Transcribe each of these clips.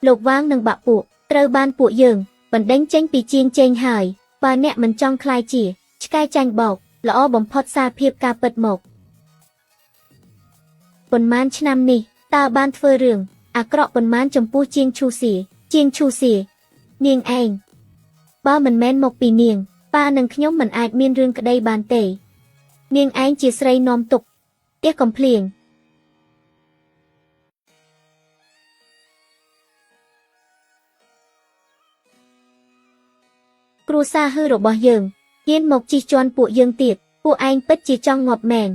លោកវាងនិងបាក់ពួកត្រូវបានពួកយើងបណ្ដេញចេញពីជាងជេងហើយបើអ្នកមិនចង់ក្លាយជាឆ្កែចាញ់បោកល្អបំផុតសារភាពការពិតមកប៉ុន្មានឆ្នាំនេះតើបានធ្វើរឿងអាក្រក់ប៉ុន្មានចំពោះជាងឈូសៀជាងឈូសៀនាងឯងបើមិនមែនមកពីនាងប៉ានិងខ្ញុំមិនអាចមានរឿងក្តីបានទេនាងឯងជាស្រីនាំទុកផ្ទះកំភ្លៀងគ្រួសារហឺរបស់យើងហ៊ានមកជិះជាន់ពួកយើងទៀតពួកឯងពិតជាចង់ងាប់មែន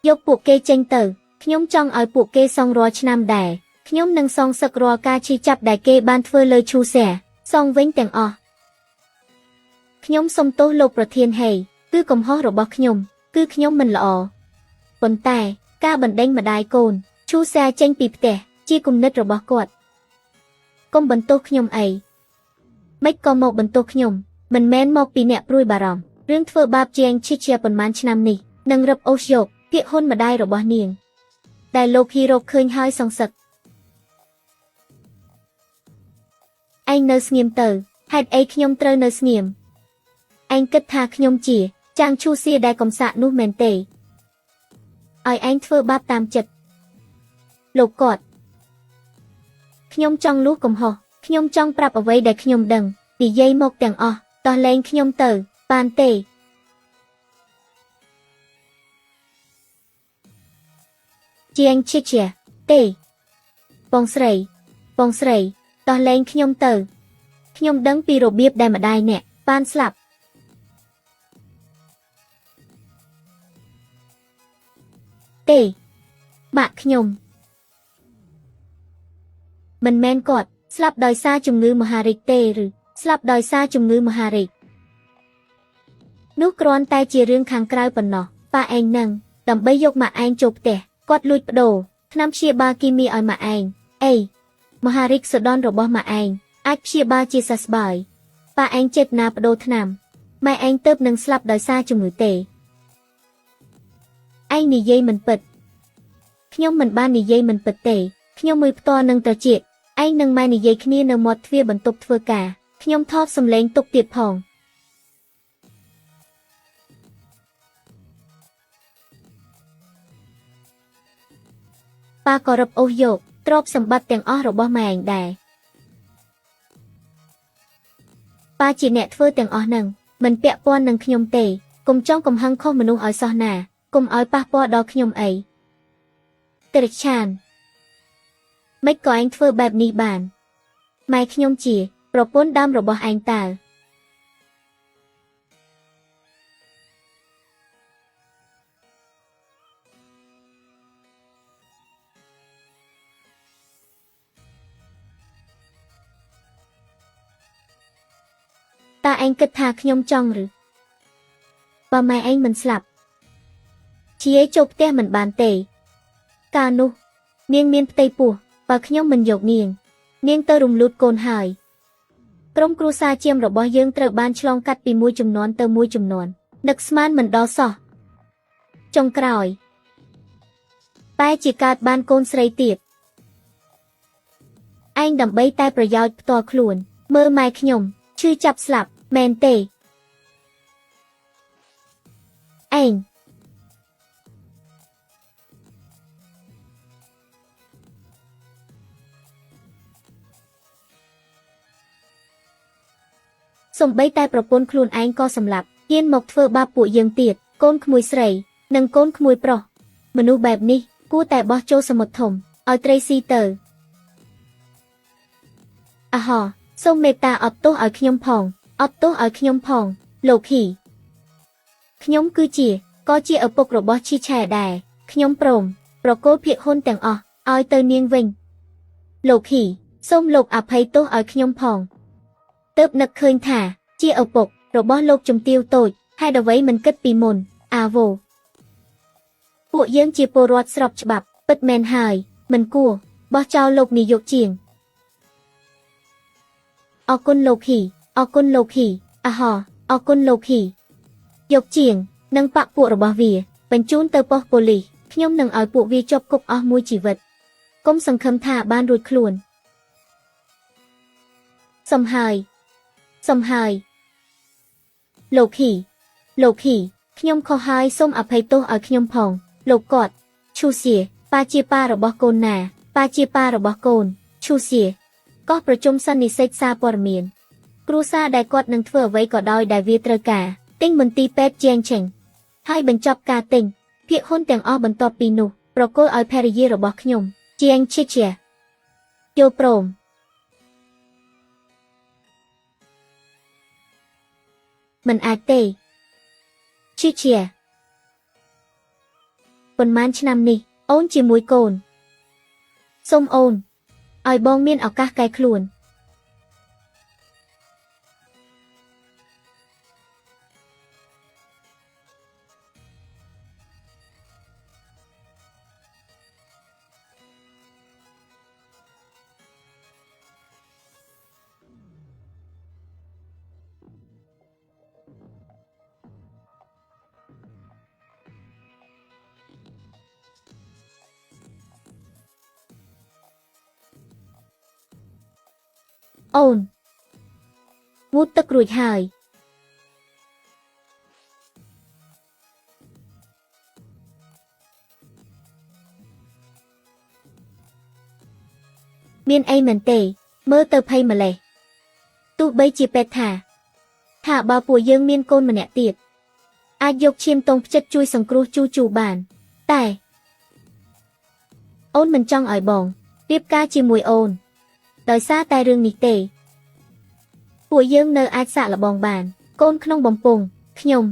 យកពួកគេចេញទៅខ្ញុំចង់ឲ្យពួកគេសងរាល់ឆ្នាំដែរខ្ញុំនឹងសងសឹករាល់ការឈឺចាប់ដែលគេបានធ្វើលើឈូសែសងវិញទាំងអស់ខ្ញុំសុំទោសលោកប្រធានហេគឺកំហុសរបស់ខ្ញុំគឺខ្ញុំមិនល្អប៉ុន្តែការបណ្ដេញម្ដាយកូនឈូសែចេញពីផ្ទះជាគំនិតរបស់គាត់កុំបន្ទោសខ្ញុំអីម៉េចក៏មកបន្ទោសខ្ញុំមិនមែនមកពីអ្នកព្រួយបារម្ភរឿងធ្វើបាបជាងឈិជាប៉ុន្មានឆ្នាំនេះនឹងរឹបអូសយកភាកហ៊ុនម្ដាយរបស់នាងដែលលោកហ៊ីរកឃើញហើយសងសឹកឯងនៅស្ងៀមទៅហេតុអីខ្ញុំត្រូវនៅស្ងៀមឯងគិតថាខ្ញុំជាចាងឈូសៀដែលកំសាកនោះមែនទេឲ្យឯងធ្វើបាបតាមចិត្តលោកគាត់ខ្ញុំចង់លួសកំហុសខ្ញុំចង់ប្រាប់អ្វីដែលខ្ញុំដឹងនិយាយមកទាំងអស់តោះលែងខ្ញុំទៅបានទេជាងឈិជាទេបងស្រីបងស្រីតោះលែងខ្ញុំទៅខ្ញុំដឹងពីរបៀបដែលម្ដាយអ្នកបានស្លាប់ទេម៉ាក់ខ្ញុំមិនមែនគាត់ស្លាប់ដោយសារជំងឺមហារីកទេឬស្លាប់ដោយសារជំងឺមហារីកនោះគ្រាន់តែជារឿងខាងក្រៅប៉ុណ្ណោះប៉ាឯងនឹងដើម្បីយកម៉ាក់ឯងចូលផ្ទះគាត់លួចប្ដូរថ្នាំព្យាបាលគីមីឲ្យម៉ាក់ឯងអីមហារីកសុដន់របស់ម៉ាក់ឯងអាចព្យាបាលជាសះស្បើយប៉ាឯងចេតនាប្ដូរថ្នាំម៉ែឯងទៅនឹងស្លាប់ដោយសារជំងឺទេឯងនិយាយមិនពិតខ្ញុំមិនបាននិយាយមិនពិតទេខ្ញុំមើលផ្ទាល់នឹងត្រចៀកឯងនឹងម៉ែនិយាយគ្នានៅមាត់ទ្វារបន្ទប់ធ្វើការខ្ញុំថតសំឡេងទុកទៀតផងប៉ាក៏រឹបអូសយកទ្រព្យសម្បត្តិទាំងអស់របស់ម៉ែឯងដែរប៉ាជាអ្នកធ្វើទាំងអស់នឹងមិនពាក់ព័ន្ធនឹងខ្ញុំទេកុំចង់កំហឹងខុសមនុស្សឲ្យសោះណាកុំឲ្យប៉ះពាល់ដល់ខ្ញុំអីតិរិឆានម៉េចក៏ឯងធ្វើបែបនេះបានម៉ែខ្ញុំជាប្រពន្ធដើមរបស់ឯងតើតើឯងគិតថាខ្ញុំចង់ឬបើម៉ែឯងមិនស្លាប់ជាចូលផ្ទះមិនបានទេកាលនោះនាងមានផ្ទៃពោះបើខ្ញុំមិនយកនាងនាងទៅរំលូតកូនហើយក្រុមគ្រួសារជាមរបស់យើងត្រូវបានឆ្លងកាត់ពីមួយចំនួនទៅមួយចំនួននឹកស្មានមិនដល់សោះចុងក្រោយតែជាកើតបានកូនស្រីទៀតឯងដើម្បីតែប្រយោជន៍ផ្ទាល់ខ្លួនមើលម៉ែខ្ញុំឈឺចាប់ស្លាប់មែនទេឯងសំបីតែប្រពន្ធខ្លួនឯងក៏សម្លាប់ហ៊ានមកធ្វើបាបពួកយើងទៀតកូនក្មួយស្រីនិងកូនក្មួយប្រុសមនុស្សបែបនេះគួរតែបោះចូលសមុទ្រធំឲ្យត្រីស៊ីទៅអាហោសូមមេត្តាអត់ទោសឲ្យខ្ញុំផងអត់ទោសឲ្យខ្ញុំផងលោកហ៊ីខ្ញុំគឺជាក៏ជាឪពុករបស់ឈីឆែដែរខ្ញុំព្រមប្រគល់ភាគហ៊ុនទាំងអស់ឲ្យទៅនាងវិញលោកហ៊ីសូមលោកអភ័យទោសឲ្យខ្ញុំផងទើបនឹកឃើញថាជាឪពុករបស់លោកជំទាវតូចហេតុអ្វីមិនគិតពីមុនអាវ៉ូពួកយើងជាពលរដ្ឋស្របច្បាប់ពិតមែនហើយមិនគួរបោះចោលលោកនាយកជាងអរគុណលោកហ៊ីអរគុណលោកហ៊ីអាហោអរគុណលោកហ៊ីយកជាងនិងបាក់ពួករបស់វាបញ្ជូនទៅប៉ុស្តិ៍ប៉ូលីសខ្ញុំនឹងឲ្យពួកវាជាប់គុកអស់មួយជីវិត កុំសង្ឃឹមថាបានរួចខ្លួន សំហើយសំហើយលោកហ៊ីលោកហ៊ីខ្ញុំខុសហើយសូមអភ័យទោសឲ្យខ្ញុំផងលោកគាត់ឈូសៀប៉ាជាប៉ារបស់កូនណាប៉ាជាប៉ារបស់កូនឈូសៀកោះប្រជុំសន្និសីទសារព័ត៌មានគ្រួសារដែលគាត់នឹងធ្វើអ្វីក៏ដោយដែលវាត្រូវការទិញមន្ទីរពេទ្យជាងឆេងហើយបញ្ចប់ការទិញភាគហ៊ុនទាំងអស់បន្ទាប់ពីនោះប្រគល់ឲ្យភរិយារបស់ខ្ញុំជាងឈិជាយល់ព្រមមិនអាចទេឈិជាប៉ុន្មានឆ្នាំនេះអូនជាមួយកូនសូមអូនឲ្យបងមានឱកាសកែខ្លួនអូនងូតទឹករួចហើយមានអីមែនទេមើលទៅភ័យម្លេះទោះបីជាពេទ្យថាបើពួកយើងមានកូនម្នាក់ទៀតអាចយកឈាមតងផ្ចិតជួយសង្គ្រោះជូជូបានតែអូនមិនចង់ឲ្យបងរៀបការជាមួយអូនដោយសារតែរឿងនេះទេពួកយើងនៅអាចសាកល្បងបានកូនក្នុងបំពង់ខ្ញុំ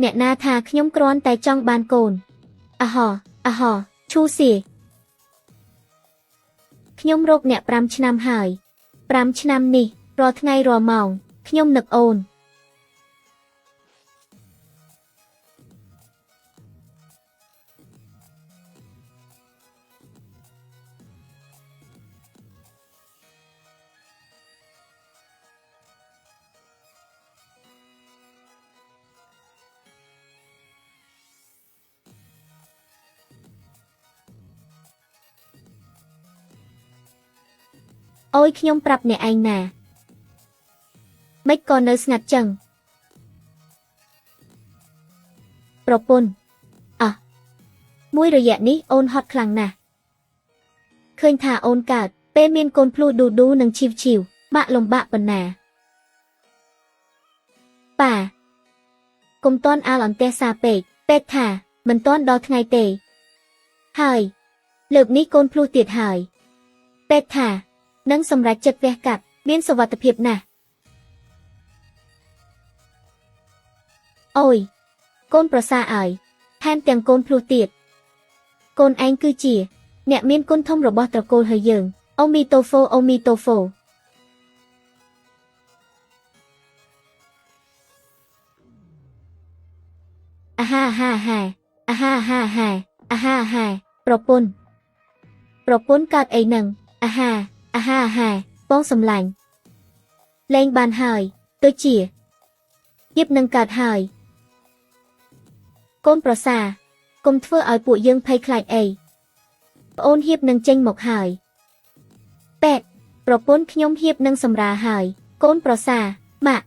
អ្នកណាថាខ្ញុំគ្រាន់តែចង់បានកូនអហអហឈូសៀខ្ញុំរកអ្នក5ឆ្នាំហើយ5ឆ្នាំនេះរាល់ថ្ងៃរាល់ម៉ោងខ្ញុំនឹកអូនអូយខ្ញុំប្រាប់អ្នកឯងណាមិនក៏នៅស្ងាត់ចឹងប្រពន្ធអះមួយរយៈនេះអូនហត់ខ្លាំងណាស់ឃើញថាអូនកើតពេលមានកូនភ្លោះឌូឌូនិងឈីវឈីវបាក់លំបាកប៉ុណ្ណាប៉ាកុំតន់អាលអន្ទះសាពេកពេទ្យថាមិនតន់ដល់ថ្ងៃទេហើយលើកនេះកូនភ្លោះទៀតហើយពេទ្យថានឹងសម្រេចចិត្តវះកាត់មានសុវត្ថិភាពណាស់អូយកូនប្រសាឲ្យថែមទាំងកូនភ្លោះទៀតកូនឯងគឺជាអ្នកមានគុណធំរបស់ត្រកូលហើយយើងអូមីតូហ្វូអូមីតូហ្វូអាហាហាហាអាហាហាហាអាហាហាប្រពន្ធប្រពន្ធកើតអីនឹងអាហាអាហាហាបងសំឡាញ់លែងបានហើយដូចជាយៀបនឹងកើតហើយកូនប្រសាកុំធ្វើឲ្យពួកយើងភ័យខ្លាចអីប្អូនហៀបនឹងចេញមកហើយពេទ្យប្រពន្ធខ្ញុំហៀបនឹងសម្រាហើយកូនប្រសាម៉ាក់